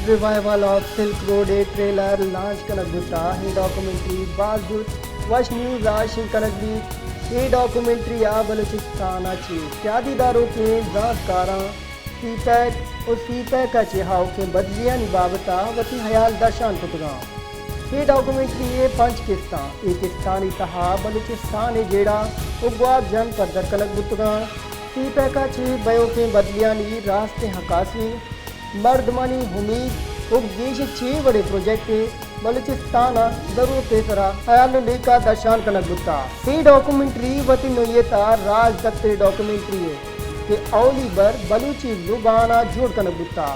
Revival of silk road ءِ trailer launch king بوتا۔ اے ڈاکومنٹری باز زوت وش نیوز ءَ شنگ کنگ بیت۔ اے ڈاکومنٹری ءَ بلوچستان ءَ چہ سیادی داروکیں زانتکاراں سی پیک ءُ سی پیک ءَ چہ آؤکیں بدلیانی بابت ءَ وتی ہیال درشان کتگاں۔ اے ڈاکومنٹری ءِ پنچ قسطاں۔ اے قسطانی تہا بلوچستان ءِ جیڑہ ءُ گوات جن پدر کنگ بوتگاں۔ سی پیک ءَ چہ بئیوکیں بدلیانی راستیں عکاسی، مردمانی امید ءُ گیش چے وڑیں پروجیکٹ بلوچستان ءَ ضرورت ءِ سرا ہیال ءُ لیکہ درشان کنگ بوتا۔ اے ڈاکومنٹری وتی نوعیت ءَ راج دپتر ءِ ڈاکومنٹری ءِ کہ اولی بر بلوچی زبان ءَ جوڑ کنگ بوتا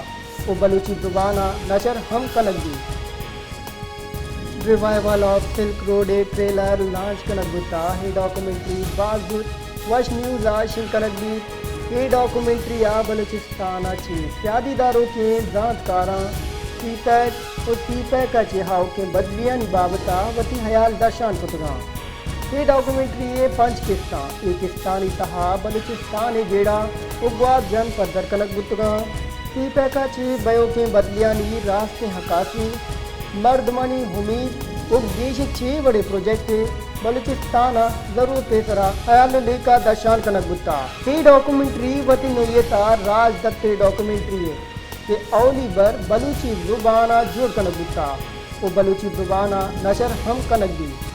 ءُ بلوچی زبان ءَ نشر ہم کنگ بیت۔ ریوائیول آف سلک روڈ ءِ ٹریلر لانچ کنگ بوتا۔ اے ڈاکومنٹری باز زوت وش نیوز ءَ شنگ کنگ بیت۔ اے ڈاکومنٹری ءَ بلوچستان ءَ چہ سیادی داروکیں زانتکاراں سی پیک ءُ سی پیک ءَ چہ آؤکیں بدلیانی بابت ءَ وتی ہیال درشان کتگاں۔ اے ڈاکومنٹری ءِ پنچ قسطاں۔ اے قسطانی تہا بلوچستان ءِ جیڑہ ءُ گوات جن پدر کنگ بوتگاں۔ سی پیک ءَ چہ بئیوکیں بدلیانی راستیں عکاسی، مردمانی امید ءُ گیش چے وڑیں پروجیکٹ بلوچستان ءَ ضرورت ءِ سرا ہیال ءُ لیکہ درشان کنگ بوتا۔ اے ڈاکومنٹری وتی نوعیت ءَ راج دپتر ءِ ڈاکومنٹری ءِ کہ اولی بر بلوچی زبان ءَ جوڑ کنگ بوتا ءُ بلوچی زبان ءَ نشر ہم کنگ بیت۔